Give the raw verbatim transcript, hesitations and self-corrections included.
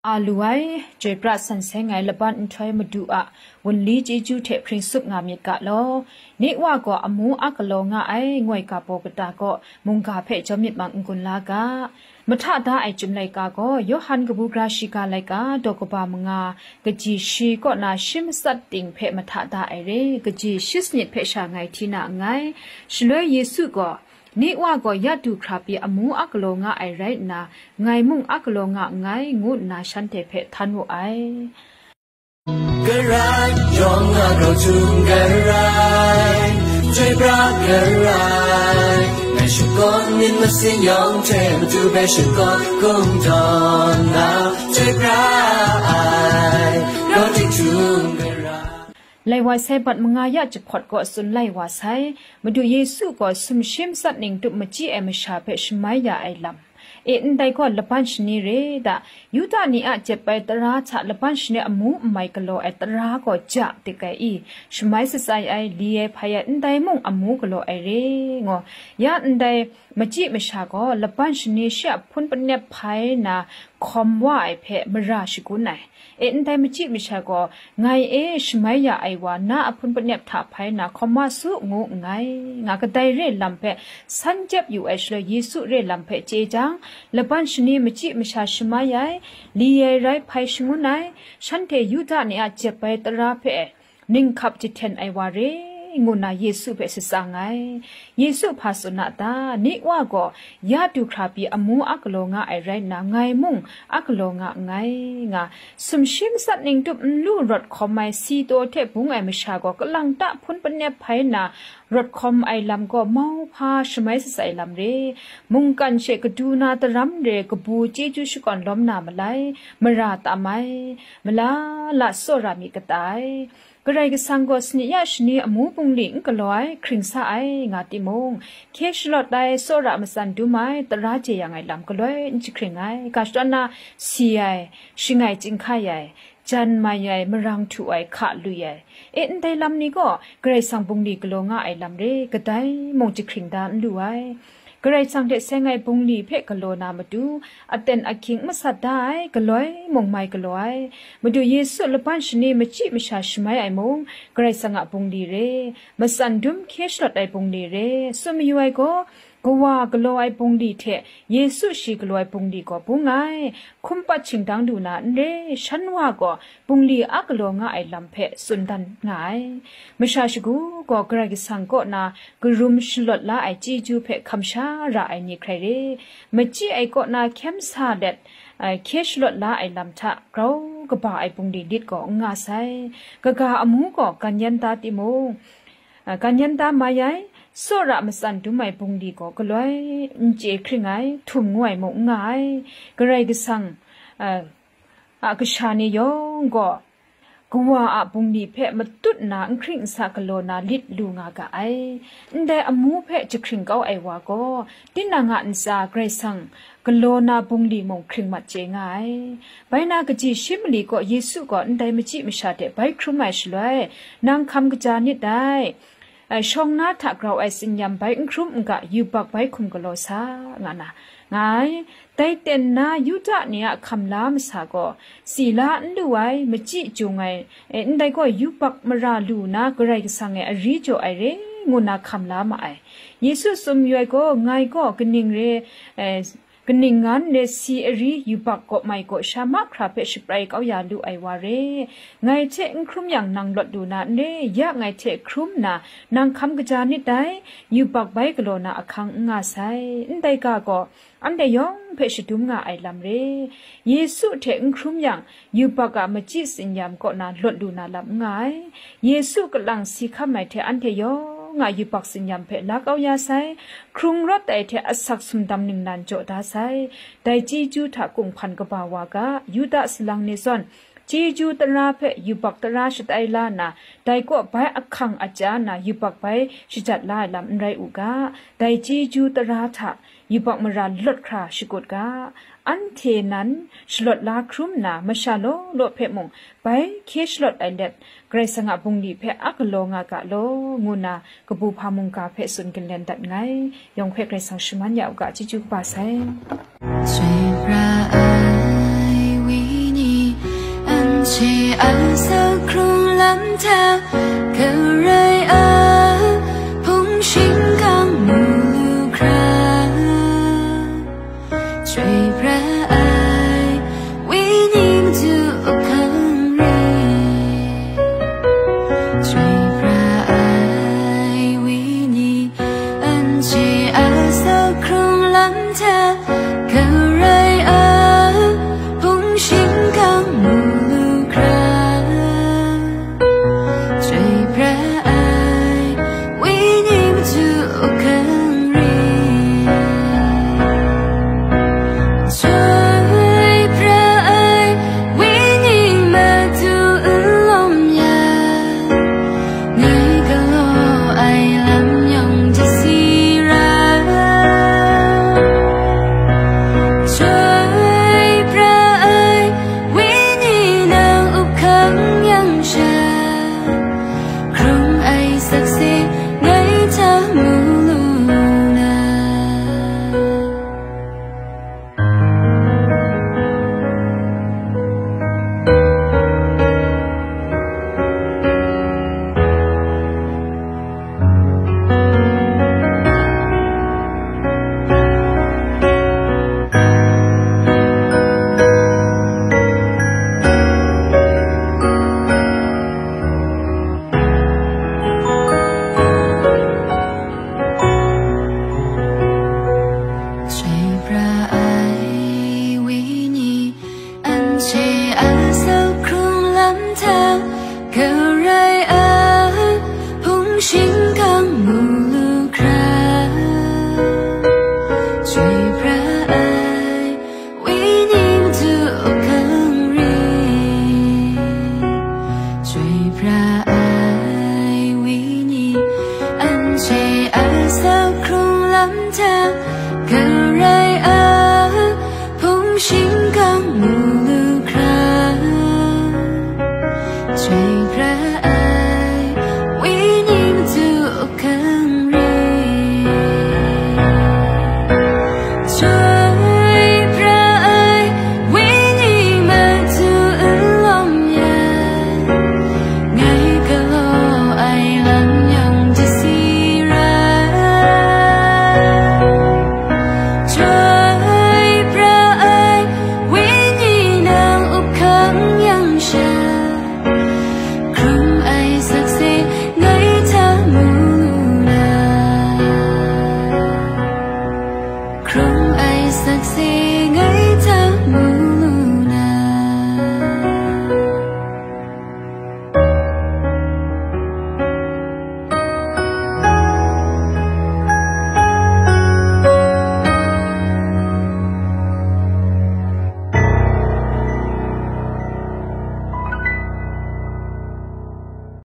A lu ai, chyoi pra san seng ai laban nhtoi Madu a wunli chyeju hte hpring sup nga myit ga law. Ni wa gaw amu a galaw nga ai ngoi ga baw kata gaw mungga hpe jawm myit mang n-gun la ga. Mahta da ai Chyum laika gaw Yawhan kabu gara shiga laika daw kaba manga kaji shi kaw na shi matsat ting hpe mahta da ai re, kaji shi sanit hpe sha ngai hti na nngai. Shaloi Yesu gaw, Ni wa gaw ya du hkra pyi amu a galaw nga ai rai nna, ngai mung a galaw nga nngai, ngu nna shanhte hpe htan wu ai. Karai, yawng a grau htum karai, chyoi pra karai, ngai shakawn myit masin yawng hte Madu hpe shakawn kungdawn na, chyoi pra ai, grau ting htum karai. Lai wa sai bat manga ya jahpawt gaw tsun lai wa sai, Madu Yesu gaw sumshi matsat ning tup machyi ai masha hpe shamai ya ai lam. E, ndai gaw laban shani re da, Yuda ni a jep ai tara hta laban shani amu n mai galaw ai tara gaw ja dik ai i, shamai shatsai ai, li ai hpai ai, ndai mung amu galaw ai re, ngo. Ya ndai machyi masha gaw laban shani shi a hpun panep hpai na hkawm wa ai hpe mara shagun ai. E, ndai machyi masha gaw, ngai e shamai ya ai wa, na a hpun panep hta hpai na hkawm wa su, ngu nngai, nga. Kadai re lam hpe san jep yu ai shaloi, Yesu re lam hpe chye jang, laban shani machyi masha shamai ai, li ai rai hpai shangun ai, shanhte Yuda ni a jep ai tara hpe ninghkap jahten ai wa re, ngu nna Yesu hpe shatsang ai. Yesu hpa tsun a ta? Ni wa gaw ya du hkra pyi amu a galaw nga ai rai nna, ngai mung a galaw nga nngai, nga. Sumshi matsat ning tup n lu rawt hkawm ai, si taw hte bung ai masha gaw kalang ta hpun panep hpai nna rawt hkawm ai lam gaw mauhpa shamai shatsai lam re. Mungkan she kadu na daram re kabu chyeju shakawn lawm na malai, mara tam ai, mala la tsawra mi kata ai. Karai Kasang gaw sani ya shani amu bungli n galaw ai, hkring sa ai, nga timung, hkye shalawt ai tsawra matsan dum ai, tara jeyang ai lam galoi n jahkring ai, ga shadawn na si ai, shangai chyinghkai ai, jan mai ai, marang htu ai, hka lui ai. E, ndai lam ni gaw Karai Kasang bungli galaw nga ai lam re, kadai mung jahkring da n lu ai. Karai Kasang hte seng ai bungli hpe galaw na matu, aten ahkying masat da ai, galoi mung mai galaw ai. Madu Yesu laban shani machyi masha shamai ai mung, Karai Kasang a bungli re, matsan dum hkye shalawt ai bungli re, tsun mayu ai gaw, Kawa galaw ai bungli hte Yesu shi galaw ai bungli gaw bung ai, hkum pat shingdang lu na n re, shan wa gaw bungli a galaw nga ai lam hpe tsun dan nga ai. Masha shagu gaw Karai Kasang kaw na karum shalawt la ai chyeju hpe hkam sha ra ai ni hkrai re, machyi ai kaw na hkyem sa let, ai, hkye shalawt la ai lam hta grau kaba ai bungli lit gaw n nga sai. Kaga amu gaw gan yan da timung, a, gan yan da mai ai, tsawra matsan dum ai bungli gaw galoi n chye hkring ai, htum ngu ai mung n nga ai. Karai Kasang, a, a kasha ni yawng gaw, Kawa a bungli hpe matut nna n hkring n sa galaw na lit lu nga ga ai. Ndai amu hpe jahkring kau ai wa gaw, tinang a ntsa Karai Kasang galaw na bungli mung hkring mat chye nga ai. Bai na, kaji shi mali kaw Yesu gaw ndai machyi masha hte bai hkrum ai shaloi, nang hkam kaja nit dai. Ai, shawng na hta grau ai tsinyam bai n hkrum n ga, yubak bai hkum galaw sa, nga na, nga ai. Dai ten na Yuda ni a hkam la masa gaw, si la n lu ai, machyi jung ai, e, ndai gaw yubak mara lu na Karai Kasang e ari jaw ai re, ngu na hkam la ma ai. Yesu tsun mayu ai gaw, ngai gaw kaning re, e, kaning ngan re si ari yubak gaw mai gaw sha mahkra hpe shaprai kau ya lu ai wa re, ngai hte n hkrum yang nang lawt lu na n re, ya ngai hte hkrum nna nang hkam kaja nit dai, yubak bai galaw na ahkang n nga sai, ndai ga gaw, anhte yawng hpe shadum nga ai lam re. Yesu hte n hkrum yang, yubak a machyi tsinyam kaw na lawt lu na lam n nga ai. Yesu kalang si hkam ai hte anhte yawng a yubak tsinyam hpe la kau ya sai, hkrung rawt ai hte asak sumdam ningnan jaw da sai. Dai chyeju hta kunghpan kaba wa ga, Yuda salang ni zawn, chyeju tara hpe yubak tara shatai la nna, dai kaw bai ahkang aja nna yubak bai shajat la ai lam n rai u ga, dai chyeju tara hta yubak mara lawt hkra shakut ga, anhte nan shalawt la hkrum nna, masha law law hpe mung bai hkye shalawt ai let, Karai Kasang a bungli hpe a galaw nga ga law, ngu nna kabu hpa mungga hpe tsun ginlen dat nngai. Yawng hpe Karai Kasang shaman ya u ga, chyeju kaba sai. Chyoi pra ai, wenyi Shi a sakhkrung lam hta, Karai a hpung shingkang mu lu hkra, chyoi pra ai, Wenyi Madu hkang re. Chyoi pra ai, Wenyi, anhte a sakhkrung lam hta, Karai a hpung shingkang mu lu hkra, chyoi pra ai, Wenyi Madu hkang re. Chyoi pra ai, Wenyi Madu n lawm yang, ngai galaw ai lam yawng jasi ra. Chyoi pra ai, Wenyi nang up hkang yang sha, hkrung ai sakse ngai hta mu lu na. Chyoi pra ai, Wenyi, anhte a sakhkrung lam hta,